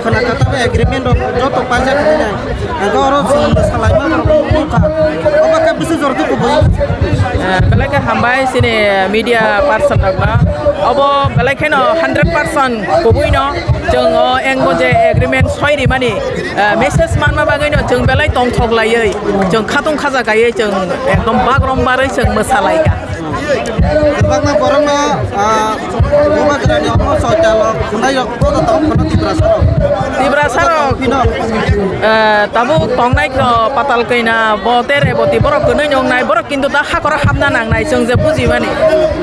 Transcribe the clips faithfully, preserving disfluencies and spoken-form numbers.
Khwna kha tamo agreement rok joto paijak hinwi nai. Hwnkhe oro chwng salaima borok nukha. Obo khe bwswk jora tei kubui. Eh, belai khe hambai chini media person rokno. Obo belai kheno hundred percent kubui no chwng o engbo je agreement soi rimani, eh, message manma bagwi no chwng belai tongthok laiwi chwng khatung khaja kaiwi chwng ekdom bagrom barwi chwng mwsalaikha. Kwbangma borokno, ah, bubagrani omo soita lok khwnai rok bodo tong phano Tiprasa rok. Tiprasa rok. Phino. Eh, tabuk tongnai kho Patal Kaina bo tere boti borok kwnwi nongnai borok kintu ta hakoro hapna nangnai chwng je bujimani.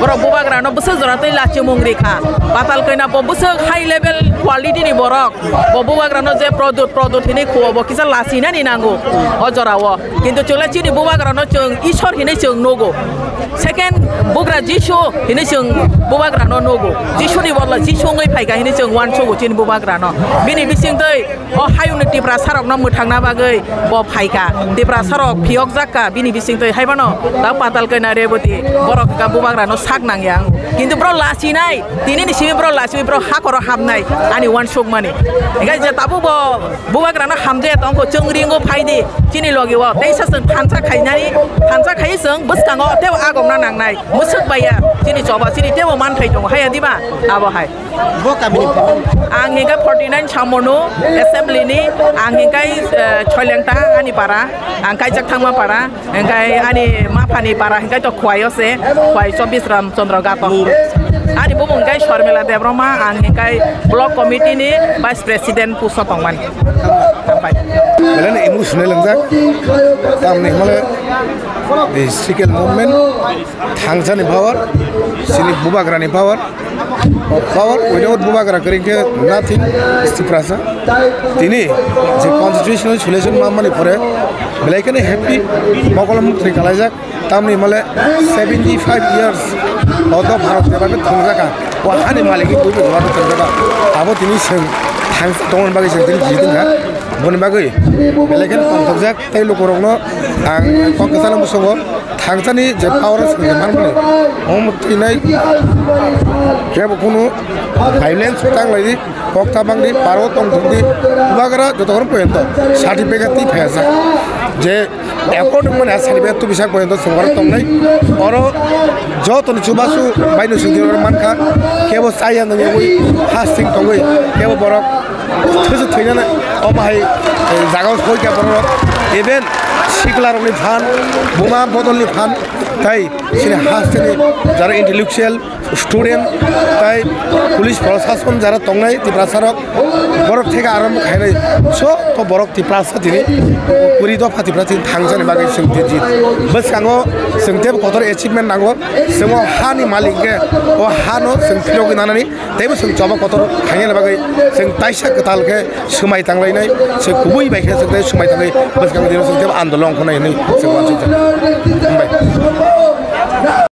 Borok bubagrano bwswk jora twi lachimung rikha. Patal Kaina bo bwswk high level quality ni borok. Bo bubagrano je product, product hinwi khuo bo kisa lachinani nango o jorao. Kintu chwla chini bubagrano chwng Ishwar hinwi chwng nugo. Second bugra Jisu hinwi chwng bubagrano nugo. Jisuni bodol Jisu wngwi phaikha hinwi chwng uansugo chini bubagrano. Bini bisingtwi o hayungni Tiprasarokno mwthangna bagwi bo phaikha. Tiprasarok phiyokjakka bini bisingtwi haibano ta Patal Kaina Reboti borok ka bubagrano sak nangya. Kintu bro lachinai, tinini simi bro lachiwi bro hakoro hapnai ani uansukmani. Hinkhe je tabuk bo Bubagrano hamjaya tongkho, chwng ringo phaidi chini logi o. Teisa chwng thansa khainani, thansa khai chwng bwskango tebo agomna nangnai. Mwswk baiya chini choba chini tebo manthai tongo. Haiya diba? Abo hai. Bo kamini phano? Ang hinkhe forty nine Samono assembly ni, ang hinkhe, eh, Choilengta ani para, ang kaijak thangma para. Hingkai ani maphani para hingkai to Khwai o se, Khwai Chobis Ram Chandra Gato. Ani bumung hingkai Sharmila Debbarma, ang hingkai block committee ni vice president post o tongmani. Hambai. Belai no emotional wngjak. Tamni hwnle the sickle movement, thangsani power, chini bubagrani power. Power without bubagra kwrwi khe nothing is Tiprasa. Tini je constitutional solution manmani pore belai kheno happy, mokol mukthri kalaijak. Tamni hwnle seventy five years o to Bharat jeba khe thwngjakha. O hani malik ni twibo jeba khe thwngjakha. Abo tini chwng thangsa tongmani bagwi chwng tini jiti wngkha. Boni bagwi belai kheno tongthokjak. Tei lukurokno ang kok kwchangno muchungo, thangsani je power o swngwi manmani, omo thinai kebo kunu violence tang lai di, kok tabang di, paro tong thung di, bubagra jotokhon poyonto certificate twi phaiya jak je accord wngmani a certificate tubui sak poyonto chwng oro tongnai, oro jotoni chubachu baino swngdi oro mankha, kebo chaya nungyawi hasing tongwi kebo borok Thwisu thwinani omo hai, eh, jaga o soi kha borok. Even sikla rokni phan, buma bodolni phan, tai chini hasteni jara intellectual, student, tai police prosason jara tongnai Tiprasa rok, borok theke arambo khainai. So, to borok Tiprasa tini, kuri dopha Tiprasa tini thangjani bagwi chwng tini. Bwskango chwng tebo kotor achievement nango. Chwng o hani malik khe, o hano chwng philogwi nanani. Teibo chwng choba kotor khaina bagwi chwng taisa kwtal khe swmai tanglainai, chwng kubui bai khe chwng tei swmai tangwi bwskang dino chwng tei andolon khwnai hwnwi chwng uansukjak. Hambai.